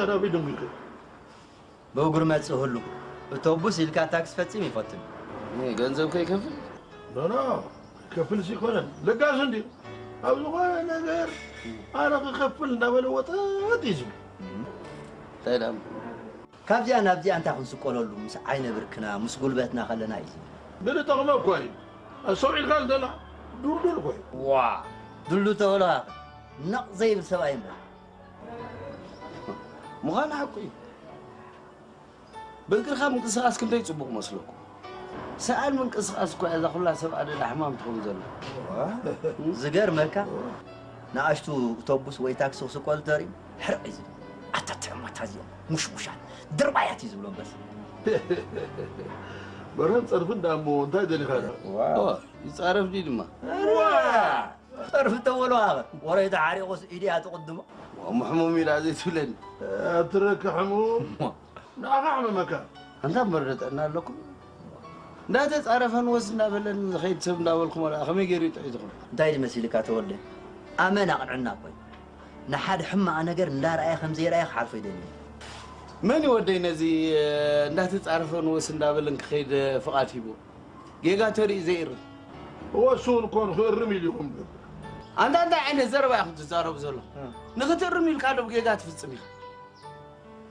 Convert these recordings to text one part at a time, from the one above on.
ኣራቢ ደንጉይከ? ብእግሩ መጽእ ህሉ። እቶቡስ ኢልካ ታክሲ ፈጺም ይፈትን። እኔ ገንዘብ ከይከፍል? ኖ፣ ኖ፣ ከፍልስ ይኮነን። ለጋስ እንድዩ። ኣብ ዝኾነ ነገር ኣነ ክኸፍል እንዳበለ ወጠጥ እዩ ዝብል። እንታይ ደኣ? ካብዚኣ ናብዚኣ እንታይ ክንስቆለሉ? ምስ ዓይነ ብርክና፣ ምስ ጉልበትና ከለና እዩ ዝብል። ግን ጠቕመ እኮ እዩ። ኣስተውዒልካ እንተላ ዱልዱል እኮ እዩ። ዋ! ዱልዱል ተበልኻ ነቕ ዘይብል ሰብኣይ እምበር። ምዃኑ ሓቁ እዩ። ብእግርኻ ምንቅስቓስ ክንደይ ጽቡቕ መስለኩም። ሰኣን ምንቅስቓስ እኮ እያ እዛ ኩላ ሰብ ኣደዳ ሕማም ትኸውን ዘላ። ዝገርመካ፣ ንኣሽቱ ኣውቶቡስ ወይ ታክሲ ክስቆል ተሪኡ፣ ሕርቕ እዩ ዝብል። ኣታ ትሕማታ እዚኦም፣ ሙሽሙሻት፣ ድርባያት እዩ ዝብሎም በስ። በረን ጸርፍን ደኣ እሞ እንታይ ደሊኻ ደኣ? ኦ፣ ይጻረፍ ድዩ ድማ? ዋ! ጸርፊ ተበልዋ፣ ወረይቲ ሓሪቑስ ኢድያ ትቕድሞ። እሞ ሕሙም ኢላ ዘይትብለኒ። ኣትረክ ሕሙም። ንዓኻ ሕመመካ። ኣንታ መረጠና ኣለኩም። እንዳተጻረፈን ወስ እንዳበለን ዝኸይድ ሰብ እንዳበልኩም ወላ ከመይ ገይሩ ይጥዒዝኹም? እንታይ ድዩ መሲልካ ተወልደ? ኣመን ኣቕንዕና እኮ እዩ። ንሓደ ሕማቕ ነገር እንዳረኣየ ከም ዘይረኣየ ክሓልፎ ይደሊ። መን እዩ ወደይ ነዚ፣ እ፣ እንዳተጻረፈን ወስ እንዳበለን ክኸይድ ፍቓድ ሂቡ? ጌጋ ተርኢ ዘይእርም። እወ፣ እሱ እውን እኮ ንኽእርም ኢሉ ይኹን ዝገብር። ኣንታ እንታይ ዓይነት ዘረባ ኢኹም ትዛረቡ ዘለኹም? እ። ንኽትእርም ኢልካ ዶ ጌጋ ትፍጽም ኢኻ?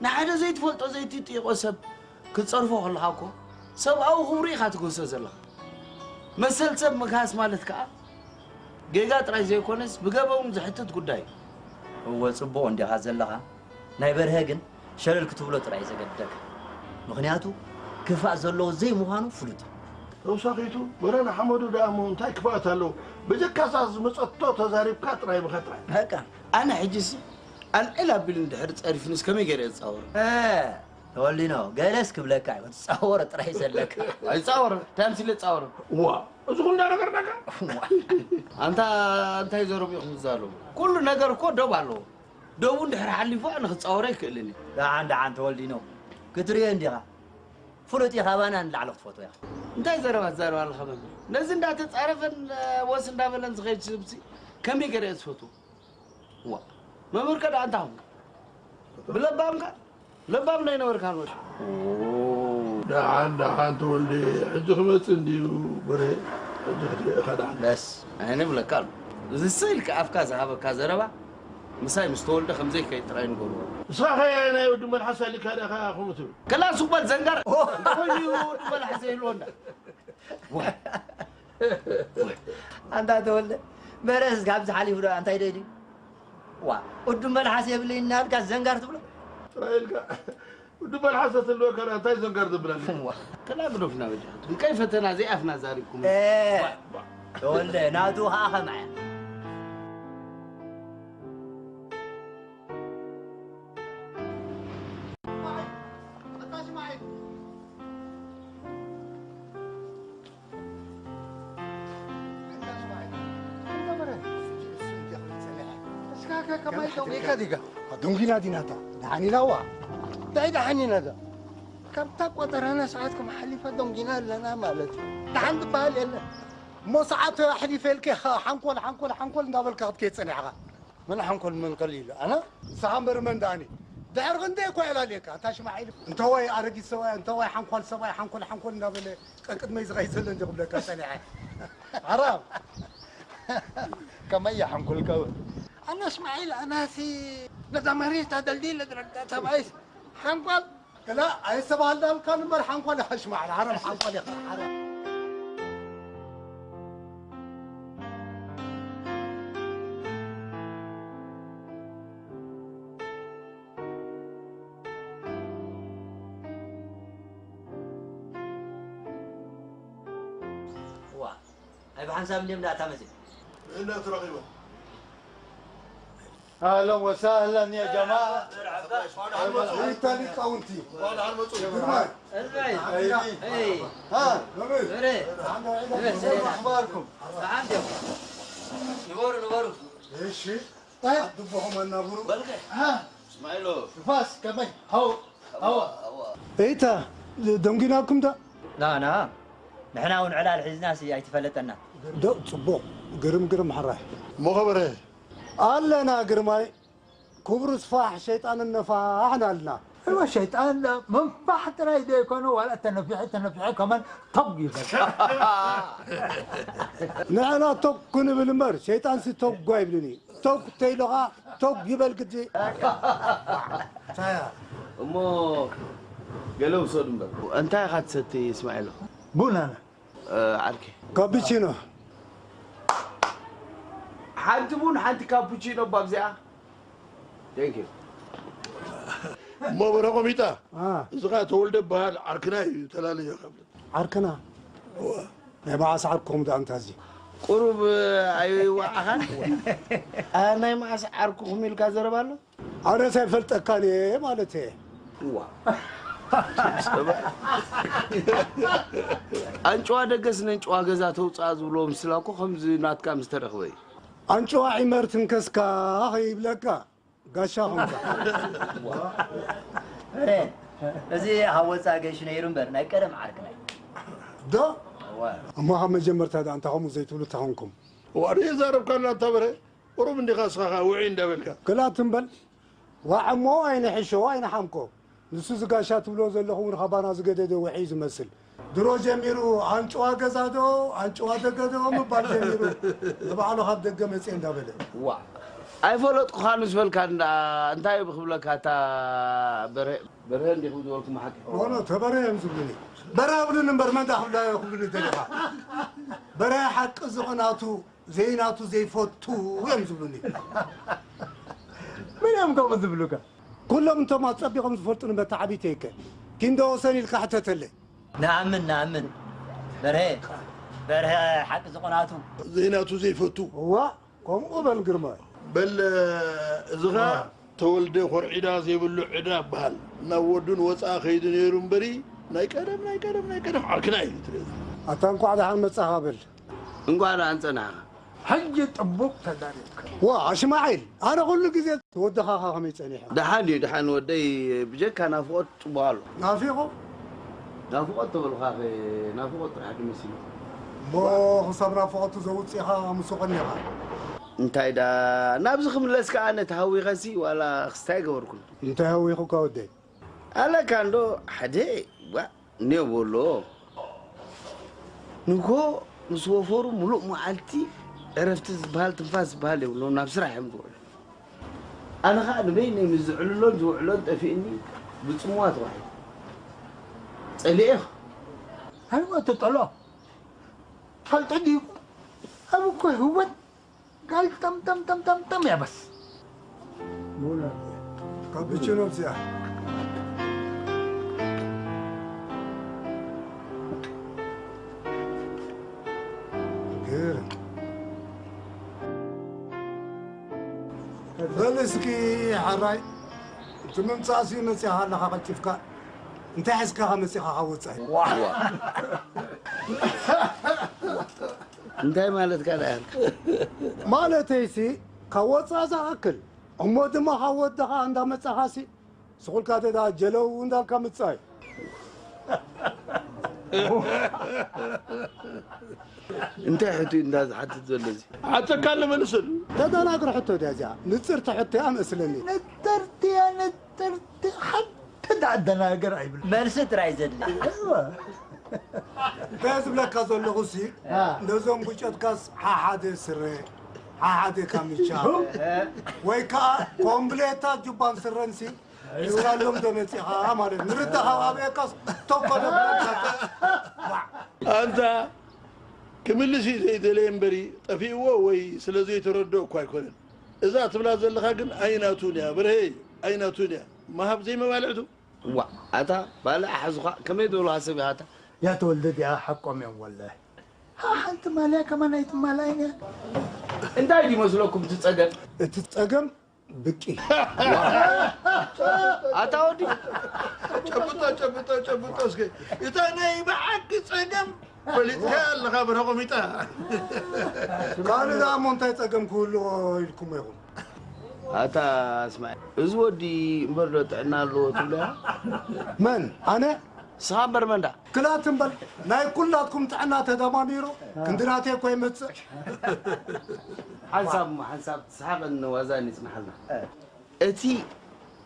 ንሓደ ዘይትፈልጦ ዘይትጥይቖ ሰብ ክትጸርፎ ከለኻ እኮ ሰብኣዊ ክብሩ ኢኻ ትግህሶ ዘለኻ። መሰል ሰብ ምግሃስ ማለት ከኣ ጌጋ ጥራይ ዘይኮነስ ብገበውን ዝሕትት ጉዳይ እዩ። እወ፣ ጽቡቕ እንዲኻ ዘለኻ። ናይ በርሀ ግን ሸለል ክትብሎ ጥራይ እዩ ዘገድደካ። ምኽንያቱ ክፋእ ዘለዎ ዘይምዃኑ ፍሉጥ እዩ። ተውሳኺቱ፣ በረን ሓመዱ ደኣ እሞ እንታይ ክፍኣት ኣለዎ? ብጀካሳ ዝመጸቶ ተዛሪብካ ጥራይ ብኻ ጥራይ። በቃ። ኣነ ሕጂሲ ኣልዕል ኣቢሉ እንድሕር ጸሪፉንስ ከመይ ገይረ እጻወሮ? እ፣ ተወልዲኖ፣ ገለስ ክብለካ እዩ፣ ክትጻወሮ ጥራይ ዘለካ። ኣይጻወሮን፣ እንታይ ኣምሲለ እጻወሮ? ዋ፣ እዚ ኩሉ ነገር ደጋ? ኣንታ እንታይ ዘረቡ ኢኹም ትዛረቡ? ኩሉ ነገር እኮ ዶብ ኣለዎ። ዶቡ እንድሕር ሓሊፉ ኣነ ክጻወሮ ኣይክእልን እየ። ደሓን፣ ደሓን ተወልዲኖ፣ ክትርእዮ እንዲኻ። ፍሉጥ ኢኻ፣ ባና ንላዕሊ ክትፈትዎ ኢኻ። እንታይ ዘረባ ትዛረብ ኣለኻ መምህር? ነዚ እንዳተጻረፈን ወስ እንዳበለን ዝኸይድ ስብሲ ከመይ ገይረ እየ ዝፈትዎ? ዋ፣ መምህር ከ ደኣ እንታይ ኾንካ? ብለባምካ? ለባም ናይ ነበርካ ንወሽ። ደሓን፣ ደሓን ተወልደ፣ ሕጂ ክመጽእ እንድዩ በርሄ፣ ሕጂ ክትሪኦ ኢኻ ደሓን። በስ፣ ኣነ እብለካ ኣለኹ። እዚ ስቕ ኢልካ ኣፍካ ዝሃበካ ዘረባ ምሳይ ምስ ተወልደ ከም ዘይከይድ ጥራይ ንገርዎ። ንስኻ ኸ ናይ ወዲ መልሓስ ኣሊካ ዲኻ ከምኡ ትብል? ከላ ሱቕ በል ዘንጋር። ኦ። እንታይ ኮይኑ ወዲ መልሓስ ይህልወና? ኣንታ ተወልደ፣ በረስ ካብዚ ሓሊፉ ዶ እንታይ ደልዩ? ዋ፣ ወዲ መልሓስ የብለይን እናበልካ ዘንጋር ትብሎ? ጥራይ ኢልካ፣ ወዲ መልሓስ ተትህልወካ ደኣ እንታይ ዘንጋር ዘብላኒ? ዋ፣ ከላ ግደፉና በጃኹም። ከይፈተና ዘይኣፍና ዛሪብኩም። እ፣ ተወልደ፣ ናቱ ኸኣ ኸምኣ። እስካ ከ ከማይ ደንጊካ ዲጋ? ደንጊና ዲናታ። ደሓን ኢላዋ። እንታይ ደሓን ኢና ዳ? ካብታ ቆጠራና ሰዓት ከም ሓሊፋ ደንጊና ኣለና ማለት እዩ። ደሓን ዝበሃል የለን። እሞ ሰዓት ኣሕሊፈ ኢልካ ኢኻ ሓንኮል፣ ሓንኮል፣ ሓንኮል እንዳበልካ ክትከይድ ጸኒሕኻ። መን ሓንኮል መንቀል ኢሉ? ኣነ? ንስኻ እምበር መን ደኣኒ? ድሕሪ ክንደይ እኮ የላልየካ፣ ኣታ ሽማዒል። እንተዋይ ኣረጊት ሰብኣይ፣ እንተዋይ ሓንኳል ሰብኣይ፣ ሓንኮል፣ ሓንኮል እንዳበለ ቀንቅድመይ ዝኸይድ ዘሎ እንዲ ክብለካ ጸኒሐ። ሓራም። ከመይ ሓንኮል ከው? ኣነ እስማዒል፣ ኣናሲ ነዛ መሬት ኣደልዲለ ዝረግጠ ሰብኣይስ ሓንኳል ክላ ኣይስተባሃልናልካን እምበር ሓንኳል ኢኻ ሽማዕላ፣ ሓራም ሓንኳል ኢኻ፣ ሓራም። ዋ፣ ኣይ ብሓንሳብ እንድዮም ደኣ እታ መሲል። እንዳ ተረኺቦም። ኣህለን ወሳህለን ያ ጀማዓ። መርሓባ። ወይታ ሊቃውንቲ። እንኳን ደሓን መጹ። ግርማይ። እዝበይ። ኣይዲ። እይ። ሃ? መምህር። እረ። ደሓን ዶ ውዒልኩም? እረ፣ ሰላም። ኣኽባርኩም? ደሓን ድዮም? ንበሩ፣ ንበሩ። እሺ። ጣይት ድቦኹም ኣናብሩ። በልከ። ሃ? እስማዒሎ። ንፋስ ከመይ? ሃው። ሃዋ። ሃዋ። እይታ፣ ደንጊናኩም ዳ? ና፣ ና። ንሕና እውን ዕላል ሒዝናሲ ኣይትፈለጠና። ዶ፣ ጽቡቕ። ግርም፣ ግርም ሕራይ። እሞ ኸበረ? ኣለና ግርማይ። ክቡር ስፋሕ ሸይጣን ነፋሕ ናልና። እወ፣ ሸይጣን ምንፋሕ ጥራይ ዘይኮነ፣ ዋላ ተነፊሑ ተነፊሑ ከማን ቶግ ይብል። ንሕና ቶግ ክንብል እምበር፣ ሸይጣንሲ ቶግ ኣይብልን እዩ። ቶግ ተይሉኻ ቶግ ይበል ግዲ። ሳያ። እሞ ገለ ውሰዱ እምበር። እንታይ ኢኻ ትሰቲ እስማዒሎ? ቡን ኣነ። እ፣ ዓርኪ። ካፒቺኖ። ሓንቲ ቡን፣ ሓንቲ ካፑቺኖ እባ ኣብዚኣ። Thank you። እሞ በረቆ ሚጣ፣ አ። እዚ ኸኣ ተወልደ በሃል ዓርክና እዩ፣ ተላለዮ ካብ። ዓርክና? እወ። ናይ መዓስ ዓርክኹም ደኣ እንታ እዚ? ቁሩብ ኣይወዓኻን? አ፣ ናይ መዓስ ዓርክኹም ኢልካ ዘረባ ኣሎ? ኣነስ ኣይፈልጠካን እየ ማለት እየ። እዋ። ኣንጭዋ ደገስ ነንጭዋ ገዛ ተውፅኣ ዝብልዎ ምስላ እኮ ከምዚ ናትካ ምስ ተረኽበ እዩ። ኣንጭዋ ዒመር ትንከስካ ከይብለካ ጋሻ ኾንካ። እረ፣ እዚ ካብ ወፃኢ ገይሹ ነይሩ እምበር ናይ ቀደም ዓርክና እዩ። ዶ? እዋ። እሞ ካብ መጀመርታ ደኣ እንታይ ከምኡ ዘይትብሉ ተኾንኩም? ዋሪ የዛረብካና እንታ በረ? ቁሩብ እንዲኻ እስኻ ኸኣ ውዒ እንዳበልካ። ክላ ትም በል። ዋዕ እሞ ኣይንሕሾ ኣይንሓምቆ። ንሱ እዚ ጋሻ ትብሎ ዘለኹም እውን ካባና ዝገደደ ውዒ እዩ ዝመስል። ድሮ ጀሚሩ ኣንጭዋ ገዛ ዶ ኣንጭዋ ደገ ዶ ምባል ጀሚሩ። ንባዕሉ ካብ ደገ መፅኤ እንዳበለ። ዋ፣ ኣይፈለጥኩኻን ምስ በልካ እንዳ እንታይ ብክብለካ እታ በርሀ፣ በርሀ እንዲኹም ዝበልኩም ሓቂ። ኖ፣ ኖ፣ ተበርሀ እዮም ዝብሉኒ። በርሀ ብሉኒ እምበር መን ዳ ክብላ ክብሉኒ ደሊኻ? በርሀ ሓቂ ዝቕናቱ ዘይናቱ ዘይፈቱ እዮም ዝብሉኒ። መን እዮም ከምኡ ዝብሉካ? ኩሎም እቶም ኣጸቢቖም ዝፈልጡኒ መተዓቢተይከ ኪንዶ ወሰን ኢልካ ሕተተለይ። ንኣምን፣ ንኣምን። በርሀ፣ በርሀ ሓቂ ዝቕናቱ። ዘይናቱ ዘይፈቱ። እዋ፣ ከምኡ በል ግርማይ። በል፣ እዚ ኸኣ ተወልደ ኮርዒዳ ዘይብሉ ዕዳ ይበሃል። ናብ ወዱን ወጻኢ ከይዱ ነይሩ እምበሪ፣ ናይ ቀደም፣ ናይ ቀደም፣ ናይ ቀደም ዓርክና እዩ ትብል። ኣታ እንኳዕ ደሓን መጻኻ በል። እንኳዕ ደሓን ጸናሕካ። ሕጂ ጥቡቕ ተዛሪብካ። ዋ፣ ኣሽማዒል፣ ኣነ ኩሉ ግዜ ወድኻ ኸኣ ከመይ ጸኒሑ? ደሓን እዩ፣ ደሓን ወደይ፣ ብጀካ ናፍቖት ጽቡቕ ኣሎ። ናፊቑ? ናፍቖት ተበልኻኸ፣ ናፍቖት ጥራሕ ድዩ መሲሉ? እሞ ክሳብ ናፍቖቱ ዘውጽእኻ ምስኡ ቀኒኻ? እንታይ ዳ፣ ናብዚ ክምለስ ከኣ ኣነ ተሃዊኸሲ ዋላ ክስታይ ገበርኩሉ። እንታይ ሃዊኹካ ወደይ? ኣለካ እንዶ ሓደ፣ ዋ፣ እኔው በሎ። ንግሆ ምስ ወፈሩ ምሉእ መዓልቲ ዕረፍቲ ዝበሃል ትንፋስ ዝበሃል የብሎም፣ ናብ ስራሕ እዮም ዝውዕሉ። ኣነ ኸኣ ንበይነይ ምስ ዝዕልሎን ዝውዕሎን ጠፊእኒ ብጽምዋ ተዋሒጠ። ጸሊኤ። ኣይዋ ትጠሎ። ትፈልጦ ድዩ? ኣብ እኮ ህይወት ጋል ጠም ጠም ጠም ጠም ጠም እያ በስ። ካፒቺኖ እዚኣ። ግርም። በል እስኪ ሓራይ፣ እቲ ምምጻእሲ መጺኻ ኣለኻ ቀልጢፍካ። እንታይ ሒዝካ መጺኻ ካብ ወጻኢ? ዋዋ። እንታይ ማለትካ ደኣ? ማለተይሲ ካብ ወጻኢ ዝኣክል፣ እሞ ድማ ካብ ወድኻ እንዳመጻኻሲ፣ ስኹልካ ደዳ ጀለው እንዳልካ ምጻይ። እንታይ ሕቶ እዩ እንዳ ዝሓትት ዘሎ እዚ? ሓተካ ኣለመልሰሉ። ተደናግር ሕቶ ድያ እዚኣ? ንጽርቲ ሕቶ እያ መስለኒ። ንጥርቲ እያ፣ ንጥርቲ። ሓንቲ ደኣ ኣደናግር ኣይብል። መልሲ ጥራይ ዘድሊ። እወ። እንታይ ዝብለካ ዘለኹ ሲ፣ አ። ነዞም ጉጨትካስ ሓሓደ ስረ፣ ሓሓደ ካምቻ፣ ወይ ከኣ ኮምብሌታ ጁባን ስረን ሲ፣ ሒዝካሎም ዶ መጺኻ ማለት ንርዳእ ካብ ኣበየካስ ቶኮ ነብለካ። ኣንታ ክምልስ እዩ ዘይደለየ እምበሪ፣ ጠፊእዎ ወይ ስለ ዘይተረድኦ እኳ ኣይኮነን። እዛ ትብላ ዘለኻ ግን ኣይናቱን እያ፣ በርሄ፣ ኣይናቱን እያ። መሃብ ዘይመባልዕቱ። ዋ፣ ኣታ ባልዕ ሓዙኻ ከመይ ዝበልዋ ሰብ ኢኻ ኣታ? ያ ተወልደ ዲኣ ሓቆም እዮም ወላሂ። ሓንቲ ማልያ ከማን ኣይትማልኣይን እያ። እንታይ ድዩ መስለኩም እቲ ጸገም? እቲ ጸገም ብቂ። ኣታ ወዲ። ጨብጦ፣ ጨብጦ፣ ጨብጦ እስኪ። እታ ናይ ብሓቂ ጸገም ፈሊጥካ ኣለኻ ብረቑ ሚጣ። ካልእ ደኣ እሞ እንታይ ጸገም ክህልዎ ኢልኩሞ ኢኹም? ኣታ እስማዒል፣ እዚ ወዲ እምበር ዶ ጥዕና ኣለዎ ትብሎ? መን? ኣነ? ንስኻ እምበር መን ደኣ? ክላት እምበር ናይ ኩላትኩም ጥዕና ተደማሚሩ ክንዲ ናተይ እኮ ይመጽእ። ሓንሳብ እሞ ሓንሳብ ሰሓቕን ዋዛን ይጽንሓልና። እቲ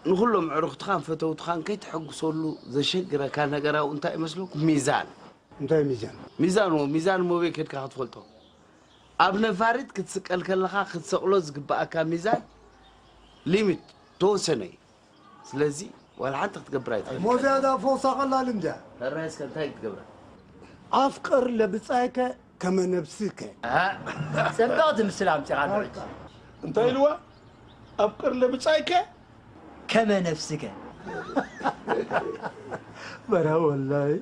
ንኹሎም ኣዕሩኽትኻን ፈተውትኻን ከይተሐጉሰሉ ዘሸግረካ ነገር ኣብኡ እንታይ ይመስለኩም? ሚዛን። እንታይ ሚዛን? ሚዛን፣ ዎ፣ ሚዛን ሞቤ ከድካ ክትፈልጦ። ኣብ ነፋሪት ክትስቀል ከለኻ ክትሰቕሎ ዝግብኣካ ሚዛን ሊሚት ተወሰነ እዩ። ስለዚ ዋላ ሓንቲ ክትገብር ኣይትኽእል። እሞ ዝያዳ ፈውሳ ቀላል እንድያ። ሕራይ እስከ እንታይ ክትገብራ? ኣፍቅር ለብጻይከ ከመ ነብስከ። ኣሃ፣ ጽብቕቲ ምስላ ኣምጺኻ ኣሎ ሕጂ። እንታይ ኢልዋ? ኣፍቅር ለብጻይከ ከመ ነፍስከ። በራ ወላይ።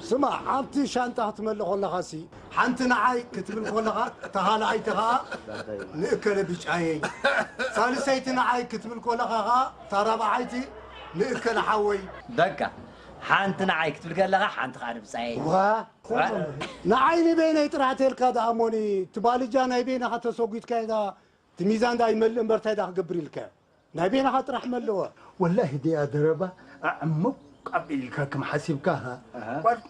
ስማዕ፣ ኣብቲ ሻንጣ ክትመልእ ከለኻሲ፣ ሓንቲ ንዓይ ክትብል ከለኻ፣ እታ ካልኣይቲ ኸኣ ንእከለ ብጫየይ፣ ሳልሰይቲ ንዓይ ክትብል ከለኻ ኸኣ፣ እታ ራብዓይቲ ንእከለ ሓወይ። በቃ፣ ሓንቲ ንዓይ ክትብል ከለኻ፣ ሓንቲ ኸኣ ንብጻየይ። ዋ፣ ዋ። ንዓይ ንበይነይ ጥራሕ ተልካ ደኣ እሞኒ፣ እቲ ባልጃ ናይ በይንኻ ተሰጒድካዮ ደኣ፣ እቲ ሚዛን ደኣ ይመልእ እምበር፣ እንታይ ደኣ ክገብር ኢልካዮ? ናይ በይንኻ ጥራሕ መለወ። ወላሂ ድያ ደረባ ኣዕሙቕ ኣቢልካ ከም ሓሲብካ ሃ? ኣሃ። ወርቂ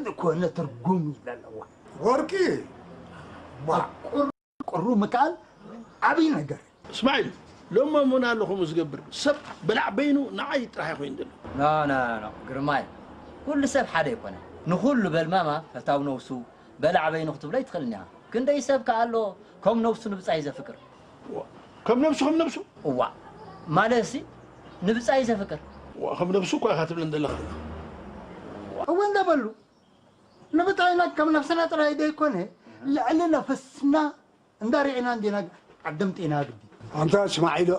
ዝኾነ ትርጉም ኢላ ኣለዋ። ወርቂ? ዋ። ቁር-፣ ቁሩ ምክኣል ዓብዪ ነገር። እስማዒል፣ ሎሚ እሙን ኣሎ ከምኡ ዝገብር ሰብ በላዕ በይኑ ንዓይ ጥራሕ ኮይኑ ዘሎ። ኖ፣ ኖ፣ ኖ፣ ኖ፣ ግርማይ፣ ኩሉ ሰብ ሓደ ኣይኮነን። ንኹሉ በልማማ ፈታው ነብሱ በላዕ በይኑ ክትብሎ ኣይትኽእልን ኢኻ። ክንደይ ሰብ ከኣ ኣሎ ከም ነብሱ ንብጻይ ዘፍቅር። ዋ፣ ከም ነብሱ፣ ከም ነብሱ? እዋ፣ ማለትሲ ንብጻይ ዘፍቅር። ዋ፣ ከም ነብሱ እኳ ኢኻ ትብለን ዘለኻ። እወ እንዳ በሉ፣ ንብጻይና ከም ነብስና ጥራይ ደይኮነ፣ ልዕሊ ነፍስና እንዳ ርኢና እንዲና ዓደም ጤና ግዲ። ኣንታ እስማዒሎ፣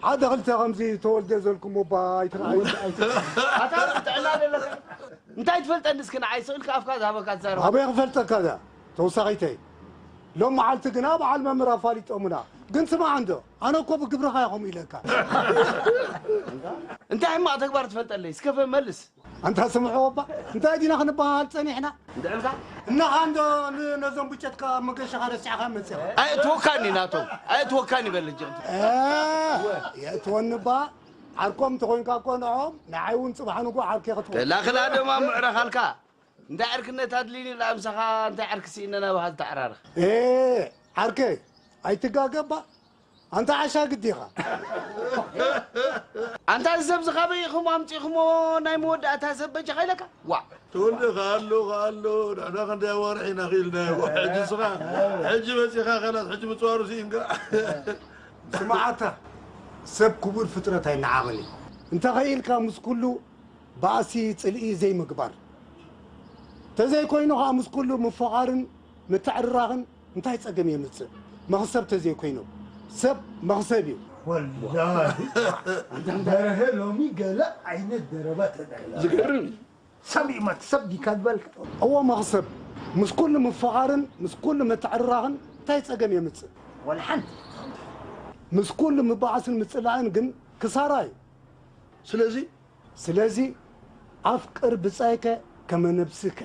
ሓደ ክልተ ከምዚ ተወልደ ዘልኩም እባ ኣይትረኣዩ። ኣታ ጥዕና ደለካ። እንታይ ትፈልጠኒ እስኪ ንዓይ ስቕ ኢልካ ኣፍካ ዝሃበካ ትዛረብ። ኣበይ ክፈልጠካ እዛ ተወሳኺተይ? ሎም መዓልቲ ግና በዓል መምህር ኣፋሊጦምና። ግን ስማዕ እንዶ፣ ኣነ እኮ ብግብርኻ ኢኹም ኢለካ። እንታይ ሕማቕ ተግባር ትፈልጠለይ? እስከ መልስ። ኣንታ ስምዕዎ እባ፣ እንታይ ዲና ክንበሃሃል ጸኒሕና? እንድዕልካ? እናኻ እንዶ ን-፣ ነዞም ብጨትካ ኣብ መገሻኻ ረሲዕኻ መጺኻ። ኣየእትወካን እዩ ናቶም። ኣየእትወካን ይበል ሕጂ። እ፣ የእትወኒ እባ። ዓርኮም እንተኾይንካ እኮ ንዕኦም፣ ንዓይ እውን ጽባሕ ንግሆ ዓርከይ ክትኮን። ተላኽላ ደማ ምዕረኻልካ። እንታይ ዕርክነት ኣድልዩኒ ኢላ ምሳኻ እንታይ ዕርኪ ስኢነ ናባኻ ዝተዓራርኽ? ኤ፣ ዓርከይ፣ ኣይትጋገ እባ። ኣንታ ዓሻ ግዲ ኢኻ። ኣንታ እዚ ሰብ እዚ ካበይ ኢኹም ኣምጺእኹሞ ናይ መወዳእታ ሰብ በጃኻ ኢለካ? ዋዕ። ተወልደ ከኣሎ፣ ከኣሎ፣ ንሕና ክንደይ ኣዋርሕ ኢና ክኢልናዮ። ሕጂ ንስኻ፣ ሕጂ መጺኻ፣ ከላስ፣ ሕጂ ምጽዋሩ ስኢንካ። ስማዓታ፣ ሰብ ክቡር ፍጥረት ኣይነዓቕን እዩ። እንተኸኢልካ ምስ ኩሉ ባእሲ፣ ጽልኢ ዘይምግባር። ተዘይኮይኑ ኸኣ ምስ ኩሉ ምፍቓርን ምትዕርራኽን እንታይ ጸገም የምጽእ? መኽሰብ ተዘይኮይኑ፣ ሰብ መኽሰብ እዩ። ወላሂ፣ በርሀ ሎሚ ገለ ዓይነት ደረባ ተደረበ። ዝገርም እዩ። ሰብ ይመት-፣ ሰብ ዲካ ዝበልካ? እዎ፣ መኽሰብ። ምስ ኩሉ ምፍቓርን ምስ ኩሉ ምትዕርራኽን እንታይ ጸገም የምጽእ? ወላ ሓንቲ። ምስ ኩሉ ምባኣስን ምጽላእን ግን ክሳራ እዩ። ስለዚ ስለዚ ኣፍቅር ብጻይከ ከመ ነብስከ።